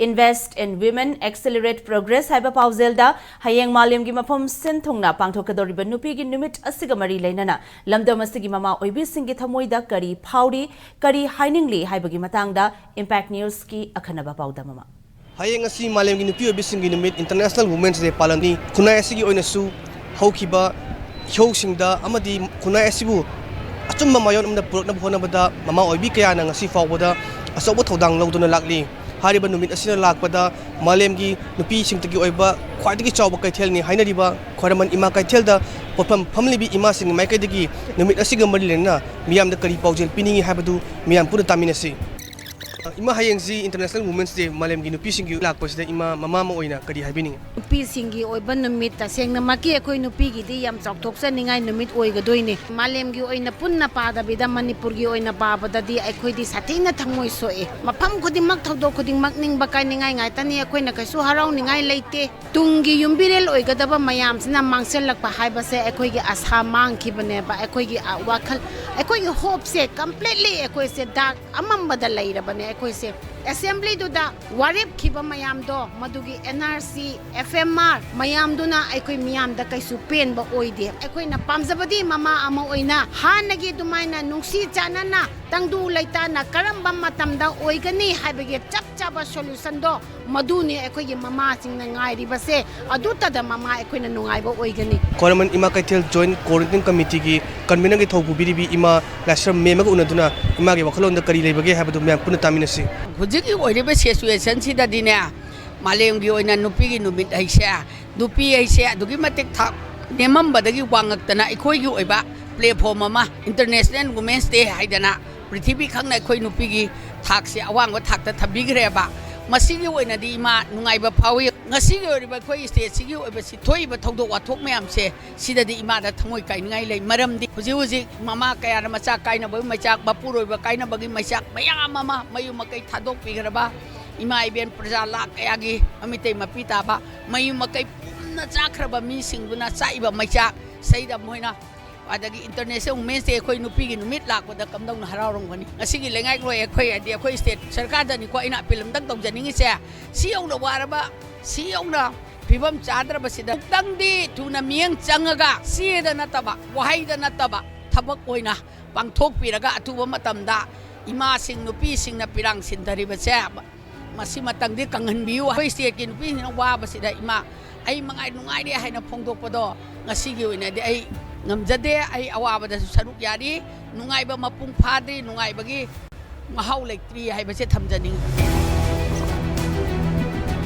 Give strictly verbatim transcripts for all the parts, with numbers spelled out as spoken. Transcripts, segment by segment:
Invest in Women, Accelerate Progress ꯍꯥꯏꯕ ꯄꯥꯎꯖꯦꯜꯗ ꯍꯌꯦꯡ ꯃꯥꯂꯦꯝꯒꯤ ꯃꯐꯝ ꯁꯤꯟ ꯊꯨꯡꯅ ꯄꯥꯡꯊꯣꯛꯀꯗꯧꯔꯤꯕ ꯅꯨꯄꯤꯒꯤ ꯅꯨꯃꯤꯠ ꯑꯁꯤꯒ ꯃꯔꯤ ꯂꯩꯅꯅ ꯂꯝꯗꯝ ꯑꯁꯤꯒꯤ ꯃꯃꯥ ꯑꯣꯏꯕꯤꯁꯤꯡꯒꯤ ꯊꯃꯣꯏꯗ ꯀꯔꯤ ꯐꯥꯎꯔꯤ, ꯀꯔꯤ ꯍꯥꯏꯅꯤꯡꯂꯤ ꯍꯥꯏꯕꯒꯤ ꯃꯇꯥꯡꯗ Impact Newsꯀꯤ ꯑꯈꯟꯅꯕ ꯄꯥꯎꯗꯝ ꯑꯃ꯫ ꯍꯌꯦꯡ ꯑꯁꯤ ꯃꯥꯂꯦꯝꯒꯤ ꯅꯨꯄꯤ ꯑꯣꯏꯕꯤꯁꯤꯡꯒꯤ ꯅꯨꯃꯤꯠ, International Women's Day ꯄꯥꯂꯟꯅꯤ꯫ ꯈꯨꯟꯅꯥꯏ ꯑꯁꯤꯒꯤ ꯑꯣꯏꯅꯁꯨ ꯍꯧꯈꯤꯕ ꯏꯍꯧꯁꯤꯡꯗ ꯑꯃꯗꯤ ꯈꯨꯟꯅꯥꯏ ꯑꯁꯤꯕꯨ ꯑꯆꯨꯝꯕ ꯃꯥꯏꯑꯣꯟ ꯑꯃꯗ ꯄꯨꯔꯛꯅꯕ ꯍꯣꯠꯅꯕꯗ ꯃꯃꯥ ꯑꯣꯏꯕꯤ ꯀꯌꯥꯅ ꯉꯁꯤ ꯐꯥꯎꯕꯗ ꯑꯆꯧꯕ ꯊꯧꯗꯥꯡ ꯂꯧꯗꯨꯅ ꯂꯥꯛꯂꯤ꯫ ꯍꯥꯏꯔꯤꯕ ꯅꯨꯃꯤꯠ ꯑꯁꯤꯅ ꯂꯥꯛꯄꯗ ꯃꯥꯂꯦꯝꯒꯤ ꯅꯨꯄꯤꯁꯤꯡꯇꯒꯤ ꯑꯣꯏꯕ ꯈ꯭ꯋꯥꯏꯗꯒꯤ ꯆꯥꯎꯕ ꯀꯩꯊꯦꯜꯅꯤ ꯍꯥꯏꯅꯔꯤꯕ ꯈ꯭ꯋꯥꯏꯔꯝꯕꯟ ꯏꯃꯥ ꯀꯩꯊꯦꯜꯗ ꯄꯣꯠꯐꯝ ꯐꯝꯂꯤꯕꯤ ꯏꯃꯥꯁꯤꯡꯒꯤ ꯃꯥꯏꯀꯩꯗꯒꯤ ꯅꯨꯃꯤꯠ ꯑꯁꯤꯒ ꯃꯔꯤ ꯂꯩꯅꯅ ꯃꯤꯌꯥꯝꯗ ꯀꯔꯤ ꯄꯥꯎꯖꯦꯜ ꯄꯤꯅꯤꯡꯏ ꯍꯥꯏꯕꯗꯨ ꯃꯤꯌꯥꯝ ꯄꯨꯟꯅ ꯇꯥꯃꯤꯟꯅꯁꯤ꯫ ꯏꯃꯥ, ꯍꯌꯦꯡꯁꯤ International Women's Day, ꯃꯥꯂꯦꯝꯒꯤ ꯅꯨꯄꯤꯁꯤꯡꯒꯤ ꯂꯥꯛꯄꯁꯤꯗ ꯏꯃꯥ, ꯃꯃꯥ ꯑꯃ ꯑꯣꯏꯅ ꯀꯔꯤ ꯍꯥꯏꯕꯤꯅꯤꯡꯏ? ꯅꯨꯄꯤꯁꯤꯡꯒꯤ ꯑꯣꯏꯕ ꯅꯨꯃꯤꯠ, ꯇꯁꯦꯡꯅꯃꯛꯀꯤ ꯑꯩꯈꯣꯏ ꯅꯨꯄꯤꯒꯤꯗꯤ ꯌꯥꯝ ꯆꯥꯎꯊꯣꯛꯆꯅꯤꯡꯉꯥꯏ ꯅꯨꯃꯤꯠ ꯑꯣꯏꯒꯗꯣꯏꯅꯤ꯫ ꯃꯥꯂꯦꯝꯒꯤ ꯑꯣꯏꯅ ꯄꯨꯟꯅ ꯄꯥꯗꯕꯤꯗ ꯃꯅꯤꯄꯨꯔꯒꯤ ꯑꯣꯏꯅ ꯄꯥꯕꯗꯗꯤ ꯑꯩꯈꯣꯏꯗꯤ ꯁꯥꯊꯤꯅ ꯊꯃꯣꯏ ꯁꯣꯛꯑꯦ꯫ ꯃꯐꯝ ꯈꯨꯗꯤꯡꯃꯛ, ꯊꯧꯗꯣꯛ ꯈꯨꯗꯤꯡꯃꯛ ꯅꯤꯡꯕ ꯀꯥꯏꯅꯤꯡꯉꯥꯏ ꯉꯥꯛꯇꯅꯤ, ꯑꯩꯈꯣꯏꯅ ꯀꯩꯁꯨ ꯍꯔꯥꯎꯅꯤꯡꯉꯥꯏ ꯂꯩꯇꯦ꯫ ꯇꯨꯡꯒꯤ ꯌꯨꯝꯕꯤꯔꯦꯜ ꯑꯣꯏꯒꯗꯕ ꯃꯌꯥꯝꯁꯤꯅ ꯃꯥꯡꯁꯤꯜꯂꯛꯄ ꯍꯥꯏꯕꯁꯦ ꯑꯩꯈꯣꯏꯒꯤ ꯑꯁꯥ ꯃꯥꯡꯈꯤꯕꯅꯦꯕ꯫ ꯑꯩꯈꯣꯏꯒꯤ, ꯑ, ꯋꯥꯈꯜ, ꯑꯩꯈꯣꯏꯒꯤ hopeꯁꯦ completely ꯑꯩꯈꯣꯏꯁꯦ dark ꯑꯃꯝꯕꯗ ꯂꯩꯔꯕꯅꯦ꯫ ꯑꯩꯈꯣꯏꯁꯦ assemblyꯗꯨꯗ ꯋꯥꯔꯦꯞꯈꯤꯕ ꯃꯌꯥꯝꯗꯣ, ꯃꯗꯨꯒꯤ N R C, F M R ꯃꯌꯥꯝꯗꯨꯅ ꯑꯩꯈꯣꯏ ꯃꯤꯌꯥꯝꯗ ꯀꯩꯁꯨ ꯄꯦꯟꯕ ꯑꯣꯏꯗꯦ꯫ ꯑꯩꯈꯣꯏꯅ ꯄꯥꯝꯖꯕꯗꯤ ꯃꯃꯥ ꯑꯃ ꯑꯣꯏꯅ ꯍꯥꯟꯅꯒꯤ ꯑꯗꯨꯃꯥꯏꯅ ꯅꯨꯡꯁꯤ ꯆꯥꯟꯅꯅ ꯇꯪꯗꯨ ꯂꯩꯇꯥꯅ ꯀꯔꯝꯕ ꯃꯇꯝꯗ ꯑꯣꯏꯒꯅꯤ ꯍꯥꯏꯕꯒꯤ ꯆꯞ ꯆꯥꯕ solutionꯗꯣ ꯃꯗꯨꯅꯤ ꯑꯩꯈꯣꯏꯒꯤ ꯃꯃꯥꯁꯤꯡꯅ ꯉꯥꯏꯔꯤꯕꯁꯦ꯫ ꯑꯗꯨꯇꯗ ꯃꯃꯥ ꯑꯩꯈꯣꯏꯅ ꯅꯨꯡꯉꯥꯏꯕ ꯑꯣꯏꯒꯅꯤ꯫ ꯈ꯭ꯋꯥꯏꯔꯝꯕꯟ ꯏꯃꯥ ꯀꯩꯊꯦꯜ Joint Coordinating Committeeꯒꯤ convenerꯒꯤ ꯊꯧ ꯄꯨꯕꯤꯔꯤꯕꯤ ꯏꯃꯥ ꯂꯥꯏꯁ꯭ꯔꯝ ꯃꯦꯝꯒ ꯎꯅꯗꯨꯅ ꯏꯃꯥꯒꯤ ꯋꯥꯈꯜꯂꯣꯟꯗ ꯀꯔꯤ ꯂꯩꯕꯒꯦ ꯍꯥꯏꯕꯗꯨ ꯃꯌꯥꯝ ꯄꯨꯟꯅ ꯇꯥꯃꯤꯟꯅꯁꯤ꯫ ꯍꯧꯖꯤꯛꯀꯤ ꯑꯣꯏꯔꯤꯕ situationꯁꯤꯗꯗꯤꯅꯦ, ꯃꯥꯂꯦꯝꯒꯤ ꯑꯣꯏꯅ ꯅꯨꯄꯤꯒꯤ ꯅꯨꯃꯤꯠ ꯍꯥꯏꯁꯦ, ꯅꯨꯄꯤ ꯍꯥꯏꯁꯦ ꯑꯗꯨꯛꯀꯤ ꯃꯇꯤꯛ ꯊꯥꯛ ꯅꯦꯝꯃꯝꯕꯗꯒꯤ ꯋꯥꯡꯉꯛꯇꯅ ꯑꯩꯈꯣꯏꯒꯤ ꯑꯣꯏꯕ platform ꯑꯃ, International Women's Day ꯍꯥꯏꯗꯅ, ꯄ꯭ꯔꯤꯊꯤꯕꯤ ꯈꯪꯅ ꯑꯩꯈꯣꯏ ꯅꯨꯄꯤꯒꯤ ꯊꯥꯛꯁꯦ ꯑꯋꯥꯡꯕ ꯊꯥꯛꯇ ꯊꯝꯕꯤꯈ꯭ꯔꯦꯕ꯫ ꯃꯁꯤꯒꯤ ꯑꯣꯏꯅꯗꯤ ꯏꯃꯥ ꯅꯨꯡꯉꯥꯏꯕ ꯐꯥꯎꯏ꯫ ꯉꯁꯤꯒꯤ ꯑꯣꯏꯔꯤꯕ ꯑꯩꯈꯣꯏ stateꯁꯤꯒꯤ ꯑꯣꯏꯕ ꯁꯤ ꯊꯣꯛꯏꯕ ꯊꯧꯗꯣꯛ ꯋꯥꯊꯣꯛ ꯃꯌꯥꯝꯁꯦ, ꯁꯤꯗꯗꯤ ꯏꯃꯥꯗ ꯊꯃꯣꯏ ꯀꯥꯏꯅꯤꯡꯉꯥꯏ ꯂꯩ꯫ ꯃꯔꯝꯗꯤ ꯍꯧꯖꯤꯛ ꯍꯧꯖꯤꯛ ꯃꯃꯥ ꯀꯌꯥꯅ ꯃꯆꯥ ꯀꯥꯏꯅꯕꯒꯤ ꯃꯩꯆꯥꯛ, ꯃꯄꯨꯔꯣꯏꯕ ꯀꯥꯏꯅꯕꯒꯤ ꯃꯩꯆꯥꯛ ꯃꯌꯥꯝ ꯑꯃ ꯃꯌꯨꯝ ꯃꯀꯩ ꯊꯥꯗꯣꯛꯄꯤꯈ꯭ꯔꯕ, ꯏꯃꯥ ꯏꯕꯦꯟ ꯄ꯭ꯔꯖꯥ ꯂꯥꯈ ꯀꯌꯥꯒꯤ ꯃꯃꯤꯇꯩ ꯃꯄꯤ ꯇꯥꯕ, ꯃꯌꯨꯝ ꯃꯀꯩ ꯄꯨꯝꯅ ꯆꯥꯛꯈ꯭ꯔꯕ ꯃꯤꯁꯤꯡꯗꯨꯅ ꯆꯥꯛꯏꯕ ꯃꯩꯆꯥꯛ, ꯁꯤꯗ ꯃꯣꯏꯅ ꯑꯗꯒꯤ International Women's Day, ꯑꯩꯈꯣꯏ ꯅꯨꯄꯤꯒꯤ ꯅꯨꯃꯤꯠ ꯂꯥꯛꯄꯗ ꯀꯝꯗꯧꯅ ꯍꯔꯥꯎꯔꯝꯒꯅꯤ? ꯉꯁꯤꯒꯤ ꯂꯩꯉꯥꯛꯂꯣꯏ ꯑꯩꯈꯣꯏ, ꯍꯥꯏꯗꯤ ꯑꯩꯈꯣꯏ state ꯁꯔꯀꯥꯔꯗꯅꯤꯀꯣ ꯑꯩꯅ ꯑꯄꯤꯜ ꯑꯝꯇꯪ ꯇꯧꯖꯅꯤꯡꯉꯤꯁꯦ꯫ ꯁꯤ ꯌꯧꯅ ꯋꯥꯔꯕ, ꯁꯤ ꯌꯧꯅ ꯐꯤꯕꯝ ꯆꯥꯗ꯭ꯔꯕꯁꯤꯗ ꯑꯃꯨꯛꯇꯪꯗꯤ ꯊꯨꯅ ꯃꯤꯠꯌꯦꯡ ꯆꯪꯉꯒ, ꯆꯦꯗ ꯅꯠꯇꯕ, ꯋꯥꯍꯩꯗ ꯅꯠꯇꯕ, ꯊꯕꯛ ꯑꯣꯏꯅ ꯄꯥꯡꯊꯣꯛꯄꯤꯔꯒ ꯑꯊꯨꯕ ꯃꯇꯝꯗ ꯏꯃꯥꯁꯤꯡ, ꯅꯨꯄꯤꯁꯤꯡꯅ ꯄꯤꯔꯥꯡ ꯁꯤꯟꯊꯔꯤꯕꯁꯦ ꯃꯁꯤꯃꯇꯪꯗꯤ ꯀꯪꯍꯟꯕꯤꯌꯨ꯫ ꯑꯩꯈꯣꯏ stateꯀꯤ ꯅꯨꯄꯤꯁꯤꯡꯅ ꯋꯥꯕꯁꯤꯗ ꯏꯃꯥ, ꯑꯩ ꯃꯉꯥꯏ ꯅꯨꯡꯉꯥꯏꯔꯦ ꯍꯥꯏꯅ ꯐꯣꯡꯗꯣꯛꯄꯗꯣ ꯉꯁꯤꯒꯤ ꯑꯣꯏꯅꯗꯤ ꯑꯩ ꯉꯝꯖꯗꯦ꯫ ꯑꯩ ꯑꯋꯥꯕꯗꯁꯨ ꯁꯔꯨꯛ ꯌꯥꯔꯤ, ꯅꯨꯡꯉꯥꯏꯕ ꯃꯄꯨꯡ ꯐꯥꯗ꯭ꯔꯤ, ꯅꯨꯡꯉꯥꯏꯕꯒꯤ ꯃꯍꯥꯎ ꯂꯩꯇ꯭ꯔꯤ ꯍꯥꯏꯕꯁꯦ ꯊꯝꯖꯅꯤꯡꯏ꯫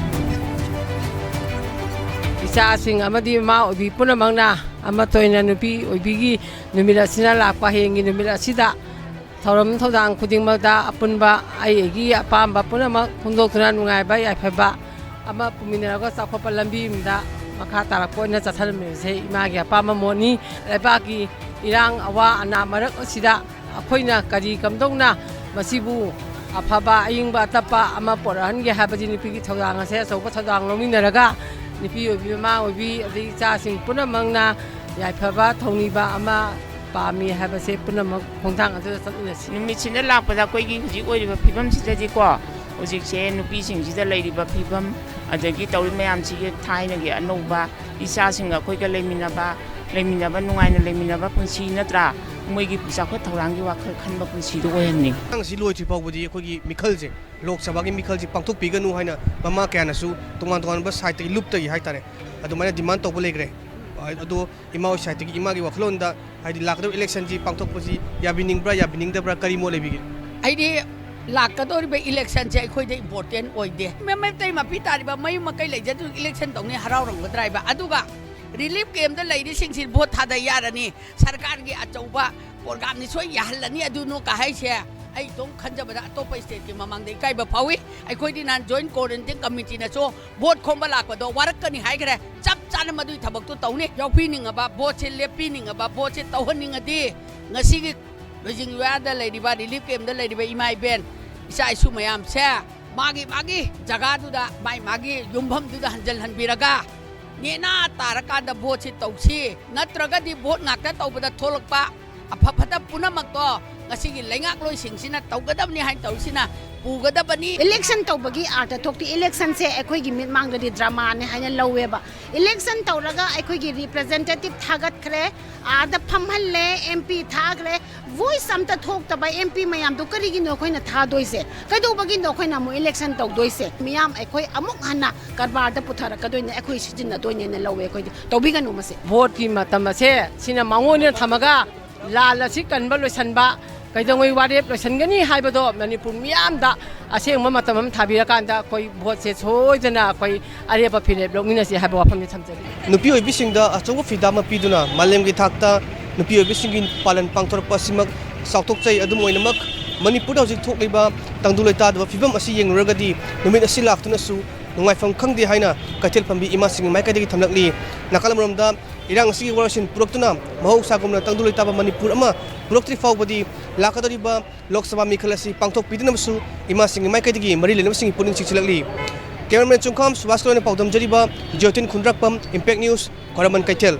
ꯏꯆꯥꯁꯤꯡ ꯑꯃꯗꯤ ꯃꯃꯥ ꯑꯣꯏꯕꯤ ꯄꯨꯝꯅꯃꯛꯅ ꯑꯃꯠꯇ ꯑꯣꯏꯅ ꯅꯨꯄꯤ ꯑꯣꯏꯕꯤꯒꯤ ꯅꯨꯃꯤꯠ ꯑꯁꯤꯅ ꯂꯥꯛꯄ ꯍꯌꯦꯡꯒꯤ ꯅꯨꯃꯤꯠ ꯑꯁꯤꯗ ꯊꯧꯔꯝ ꯊꯧꯗꯥꯡ ꯈꯨꯗꯤꯡꯃꯛꯇ ꯑꯄꯨꯟꯕ ꯑꯩ ꯑꯩꯒꯤ ꯑꯄꯥꯝꯕ ꯄꯨꯝꯅꯃꯛ ꯐꯣꯡꯗꯣꯛꯇꯨꯅ ꯅꯨꯡꯉꯥꯏꯕ ꯌꯥꯏꯐꯕ ꯑꯃ ꯄꯨꯃꯤꯟꯅꯔꯒ ꯆꯥꯎꯈꯠꯄ ꯂꯝꯕꯤ ꯑꯃꯗ ꯃꯈꯥ ꯇꯥꯔꯛꯄ ꯑꯣꯏꯅ ꯆꯠꯊꯔꯝꯃꯤꯕꯁꯦ ꯏꯃꯥꯒꯤ ꯑꯄꯥꯝꯕ ꯃꯣꯠꯅꯤ꯫ ꯂꯩꯕꯥꯛꯀꯤ ꯏꯔꯥꯡ ꯑꯋꯥ ꯑꯅꯥ ꯃꯔꯛ ꯑꯁꯤꯗ ꯑꯩꯈꯣꯏꯅ ꯀꯔꯤ ꯀꯝꯗꯧꯅ ꯃꯁꯤꯕꯨ ꯑꯐꯕ ꯑꯏꯪꯕ ꯑꯇꯞꯄ ꯑꯃ ꯄꯣꯔꯛꯍꯟꯒꯦ ꯍꯥꯏꯕꯗꯤ ꯅꯨꯄꯤꯒꯤ ꯊꯧꯗꯥꯡ ꯑꯁꯦ ꯑꯆꯧꯕ ꯊꯧꯗꯥꯡ ꯂꯧꯃꯤꯟꯅꯔꯒ ꯅꯨꯄꯤ ꯑꯣꯏꯕꯤ, ꯃꯃꯥ ꯑꯣꯏꯕꯤ, ꯑꯗꯩ ꯏꯆꯥꯁꯤꯡ ꯄꯨꯝꯅꯃꯛꯅ ꯌꯥꯏꯐꯕ ꯊꯧꯅꯤꯕ ꯑꯃ ꯄꯥꯝꯃꯤ ꯍꯥꯏꯕꯁꯦ ꯄꯨꯝꯅꯃꯛ ꯈꯣꯡꯊꯥꯡ ꯑꯗꯨꯗ ꯆꯠꯃꯤꯟꯅꯁꯤ꯫ ꯅꯨꯃꯤꯠꯁꯤꯗ ꯂꯥꯛꯄꯗ ꯑꯩꯈꯣꯏꯒꯤ ꯍꯧꯖꯤꯛ ꯑꯣꯏꯔꯤꯕ ꯐꯤꯕꯝꯁꯤꯗꯗꯤꯀꯣ, ꯍꯧꯖꯤꯛꯁꯦ ꯅꯨꯄꯤꯁꯤꯡꯁꯤꯗ ꯂꯩꯔꯤꯕ ꯐꯤꯕꯝ, ꯑꯗꯒꯤ ꯇꯧꯔꯤ ꯃꯌꯥꯝꯁꯤꯒꯤ ꯊꯥꯏꯅꯒꯤ ꯑꯅꯧꯕ ꯏꯆꯥꯁꯤꯡꯒ ꯑꯩꯈꯣꯏꯒ ꯂꯩꯃꯤꯟꯅꯕ, ꯂꯩꯃꯤꯟꯅꯕ, ꯅꯨꯡꯉꯥꯏꯅ ꯂꯩꯃꯤꯟꯅꯕ ꯄꯨꯟꯁꯤ ꯅꯠꯇ꯭ꯔꯥ? ꯃꯣꯏꯒꯤ ꯆꯥꯎꯈꯠ ꯊꯧꯔꯥꯡꯒꯤ ꯋꯥꯈꯜ ꯈꯟꯕ ꯄꯨꯟꯁꯤꯗꯨ ꯑꯣꯏꯍꯟꯅꯤꯡꯉꯤ꯫ ꯑꯉꯥꯡꯁꯤ ꯂꯣꯏꯗ꯭ꯔꯤ ꯐꯥꯎꯕꯗꯤ ꯑꯩꯈꯣꯏꯒꯤ ꯃꯤꯈꯜꯁꯦ, ꯂꯣꯛ ꯁꯚꯥꯒꯤ ꯃꯤꯈꯜꯁꯦ ꯄꯥꯡꯊꯣꯛꯄꯤꯒꯅꯨ ꯍꯥꯏꯅ ꯃꯃꯥ ꯀꯌꯥꯅꯁꯨ ꯇꯣꯉꯥꯟ ꯇꯣꯉꯥꯟꯕ sideꯇꯒꯤ, ꯂꯨꯞꯇꯒꯤ ꯍꯥꯏꯇꯥꯔꯦ, ꯑꯗꯨꯃꯥꯏꯅ demand ꯇꯧꯕ ꯂꯩꯈ꯭ꯔꯦ꯫ ꯑꯗꯣ ꯏꯃꯥ ꯍꯣꯏ sideꯇꯒꯤ ꯏꯃꯥꯒꯤ ꯋꯥꯈꯜꯂꯣꯟꯗ, ꯍꯥꯏꯗꯤ ꯂꯥꯛꯀꯗꯧꯔꯤꯕ electionꯁꯤ ꯄꯥꯡꯊꯣꯛꯄꯁꯤ ꯌꯥꯕꯤꯅꯤꯡꯕ꯭ꯔꯥ, ꯌꯥꯕꯤꯅꯤꯡꯗꯕ꯭ꯔꯥ, ꯀꯔꯤ ꯃꯣꯠ ꯂꯩꯕꯤꯒꯦ? ꯑꯩꯗꯤ ꯂꯥꯛꯀꯗꯧꯔꯤꯕ electionꯁꯦ ꯑꯩꯈꯣꯏꯗ important ꯑꯣꯏꯗꯦ꯫ ꯃꯦꯝ, ꯃꯩꯇꯩ ꯃꯄꯤ ꯇꯥꯔꯤꯕ ꯃꯌꯨꯝ ꯃꯀꯩ ꯂꯩꯖꯗꯨꯅ election ꯇꯧꯅꯤ ꯍꯔꯥꯎꯔꯝꯒꯗ꯭ꯔꯥ ꯍꯥꯏꯕ? ꯑꯗꯨꯒ relief campꯇ ꯂꯩꯔꯤꯁꯤꯡꯁꯤ vote ꯊꯥꯗ ꯌꯥꯔꯅꯤ, ꯁꯔꯀꯥꯔꯒꯤ ꯑꯆꯧꯕ programꯅꯤ ꯁꯣꯏ ꯌꯥꯍꯜꯂꯅꯤ, ꯑꯗꯨꯅꯣ ꯀ ꯍꯥꯏꯁꯦ ꯑꯩ ꯏꯇꯣꯝ ꯈꯟꯖꯕꯗ ꯑꯇꯣꯞꯄ stateꯀꯤ ꯃꯃꯥꯡꯗ ꯏꯀꯥꯏꯕ ꯐꯥꯎꯏ꯫ ꯑꯩꯈꯣꯏꯗꯤ ꯅꯍꯥꯟ Joint Quarantine Committeeꯅꯁꯨ vote ꯈꯣꯝꯕ ꯂꯥꯛꯄꯗꯣ ꯋꯥꯔꯛꯀꯅꯤ ꯍꯥꯏꯈ꯭ꯔꯦ꯫ ꯆꯞ ꯆꯥꯅ ꯃꯗꯨꯒꯤ ꯊꯕꯛꯇꯨ ꯇꯧꯅꯤ꯫ ꯌꯥꯎꯕꯤꯅꯤꯡꯉꯕ, voteꯁꯦ ꯂꯦꯞꯄꯤꯅꯤꯡꯉꯕ, voteꯁꯦ ꯇꯧꯍꯟꯅꯤꯡꯉꯗꯤ ꯉꯁꯤꯒꯤ ꯂꯣꯏꯖꯤꯡ ꯂꯣꯌꯥꯗ ꯂꯩꯔꯤꯕ, relief campꯇ ꯂꯩꯔꯤꯕ ꯏꯃꯥ ꯏꯕꯦꯟ, ꯏꯆꯥ ꯏꯁꯨ ꯃꯌꯥꯝꯁꯦ ꯃꯥꯒꯤ ꯃꯥꯒꯤ ꯖꯒꯥꯗꯨꯗ, ꯃꯥꯒꯤ ꯃꯥꯒꯤ ꯌꯨꯝꯐꯝꯗꯨꯗ ꯍꯟꯖꯤꯜꯍꯟꯕꯤꯔꯒ ꯅꯦꯅꯥ ꯇꯥꯔꯀꯥꯟꯗ ꯚꯣꯠꯁꯤ ꯇꯧꯁꯤ, ꯅꯠꯇ꯭ꯔꯒꯗꯤ ꯚꯣꯠ ꯉꯥꯛꯇ ꯇꯧꯕꯗ ꯊꯣꯛꯂꯛꯄ ꯑꯐ ꯐꯠꯇ ꯄꯨꯝꯅꯃꯛꯇꯣ ꯉꯁꯤꯒꯤ ꯂꯩꯉꯥꯛꯂꯣꯏꯁꯤꯡꯁꯤꯅ ꯇꯧꯒꯗꯕꯅꯤ ꯍꯥꯏꯅ ꯇꯧꯔꯤꯁꯤꯅ ꯄꯨꯒꯗꯕꯅꯤ꯫ ꯏꯂꯦꯛꯁꯟ ꯇꯧꯕꯒꯤ ꯑꯥꯔꯊ ꯊꯣꯛꯇꯦ꯫ ꯏꯂꯦꯛꯁꯟꯁꯦ ꯑꯩꯈꯣꯏꯒꯤ ꯃꯤꯠꯃꯥꯡꯗꯗꯤ ꯗ꯭ꯔꯃꯥꯅꯦ ꯍꯥꯏꯅ ꯂꯧꯋꯦꯕ꯫ ꯏꯂꯦꯛꯁꯟ ꯇꯧꯔꯒ ꯑꯩꯈꯣꯏꯒꯤ ꯔꯤꯄ꯭ꯔꯖꯦꯟꯇꯦꯇꯤꯚ ꯊꯥꯒꯠꯈ꯭ꯔꯦ, ꯑꯥꯗ ꯐꯝꯍꯜꯂꯦ, ꯑꯦꯝ ꯄꯤ ꯊꯥꯈ꯭ꯔꯦ, ꯚꯣꯏꯁ ꯑꯝꯇ ꯊꯣꯛꯇꯕ ꯑꯦꯝ ꯄꯤ ꯃꯌꯥꯝꯗꯣ ꯀꯔꯤꯒꯤꯅꯣ ꯑꯩꯈꯣꯏꯅ ꯊꯥꯗꯣꯏꯁꯦ? ꯀꯩꯗꯧꯕꯒꯤꯅꯣ ꯑꯩꯈꯣꯏꯅ ꯑꯃꯨꯛ ꯏꯂꯦꯛꯁꯟ ꯇꯧꯗꯣꯏꯁꯦ? ꯃꯤꯌꯥꯝ ꯑꯩꯈꯣꯏ ꯑꯃꯨꯛ ꯍꯟꯅ ꯀꯔꯕꯥꯔꯗ ꯄꯨꯊꯔꯛꯀꯗꯣꯏꯅꯦ, ꯑꯩꯈꯣꯏ ꯁꯤꯖꯤꯟꯅꯗꯣꯏꯅꯦꯅ ꯂꯧꯋꯦ ꯑꯩꯈꯣꯏꯗꯤ꯫ ꯇꯧꯕꯤꯒꯅꯨ ꯃꯁꯤ꯫ ꯚꯣꯠꯀꯤ ꯃꯇꯝ ꯑꯁꯦ ꯁꯤꯅ ꯃꯥꯡꯑꯣꯏꯅ ꯊꯝꯃꯒ ꯂꯥꯟ ꯑꯁꯤ ꯀꯟꯕ ꯂꯣꯏꯁꯤꯟꯕ, ꯀꯩꯗꯧꯉꯩ ꯋꯥꯔꯦꯞ ꯂꯣꯏꯁꯤꯟꯒꯅꯤ ꯍꯥꯏꯕꯗꯣ ꯃꯅꯤꯄꯨꯔ ꯃꯤꯌꯥꯝꯗ ꯑꯁꯦꯡꯕ ꯃꯇꯝ ꯑꯃ ꯊꯥꯕꯤꯔꯀꯥꯟꯗ ꯑꯩꯈꯣꯏ ꯚꯣꯠꯁꯦ ꯁꯣꯏꯗꯅ ꯑꯩꯈꯣꯏ ꯑꯔꯦꯞꯄ ꯐꯤꯔꯦꯞ ꯂꯧꯃꯤꯟꯅꯁꯤ ꯍꯥꯏꯕ ꯋꯥꯐꯝꯁꯤ ꯊꯝꯖꯔꯤ꯫ ꯅꯨꯄꯤ ꯑꯣꯏꯕꯤꯁꯤꯡꯗ ꯑꯆꯧꯕ ꯐꯤꯗꯥ ꯑꯃ ꯄꯤꯗꯨꯅ ꯃꯥꯂꯦꯝꯒꯤ ꯊꯥꯛꯇ ꯅꯨꯄꯤ ꯑꯣꯏꯕꯤꯁꯤꯡꯒꯤ ꯄꯥꯂꯟ ꯄꯥꯡꯊꯣꯔꯛꯄ ꯑꯁꯤꯃꯛ ꯆꯥꯎꯊꯣꯛꯆꯩ꯫ ꯑꯗꯨꯝ ꯑꯣꯏꯅꯃꯛ, ꯃꯅꯤꯄꯨꯔꯗ ꯍꯧꯖꯤꯛ ꯊꯣꯛꯂꯤꯕ ꯇꯪꯗꯨ ꯂꯩꯇꯥꯗꯕ ꯐꯤꯕꯝ ꯑꯁꯤ ꯌꯦꯡꯂꯨꯔꯒꯗꯤ ꯅꯨꯃꯤꯠ ꯑꯁꯤ ꯂꯥꯛꯇꯨꯅꯁꯨ ꯅꯨꯡꯉꯥꯏꯐꯝ ꯈꯪꯗꯦ ꯍꯥꯏꯅ ꯀꯩꯊꯦꯜ ꯐꯝꯕꯤ ꯏꯃꯥꯁꯤꯡꯒꯤ ꯃꯥꯏꯀꯩꯗꯒꯤ ꯊꯝꯂꯛꯂꯤ꯫ ꯅꯥꯀꯜ ꯑꯃꯔꯣꯝꯗ, ꯏꯔꯥꯡ ꯑꯁꯤꯒꯤ ꯋꯥꯔꯣꯏꯁꯤꯟ ꯄꯨꯔꯛꯇꯨꯅ ꯃꯍꯧꯁꯥꯒꯨꯝꯅ ꯇꯪꯗꯨ ꯂꯩꯇꯥꯕ ꯃꯅꯤꯄꯨꯔ ꯑꯃ ꯄꯨꯔꯛꯇ꯭ꯔꯤ ꯐꯥꯎꯕꯗꯤ ꯂꯥꯛꯀꯗꯧꯔꯤꯕ ꯂꯣꯛ ꯁꯚꯥ ꯃꯤꯈꯜ ꯑꯁꯤ ꯄꯥꯡꯊꯣꯛꯄꯤꯗꯅꯕꯁꯨ ꯏꯃꯥꯁꯤꯡꯒꯤ ꯃꯥꯏꯀꯩꯗꯒꯤ ꯃꯔꯤ ꯂꯩꯅꯕꯁꯤꯡꯒꯤ ꯄꯨꯛꯅꯤꯡ ꯆꯤꯡꯁꯤꯜꯂꯛꯂꯤ꯫ ꯀꯦꯃꯦꯔꯥꯃꯦꯟ ꯆꯨꯡꯈꯥꯝ ꯁꯨꯕꯥꯁꯀ ꯂꯣꯏꯅ ꯄꯥꯎꯗꯝꯖꯔꯤꯕ ꯖꯤꯑꯣꯇꯤꯟ ꯈꯨꯟꯗ꯭ꯔꯥꯛꯄꯝ, ꯏꯝꯄꯦꯛ ꯅ꯭ꯌꯨꯁ, ꯈ꯭ꯋꯥꯏꯔꯝꯕꯟ ꯀꯩꯊꯦꯜ꯫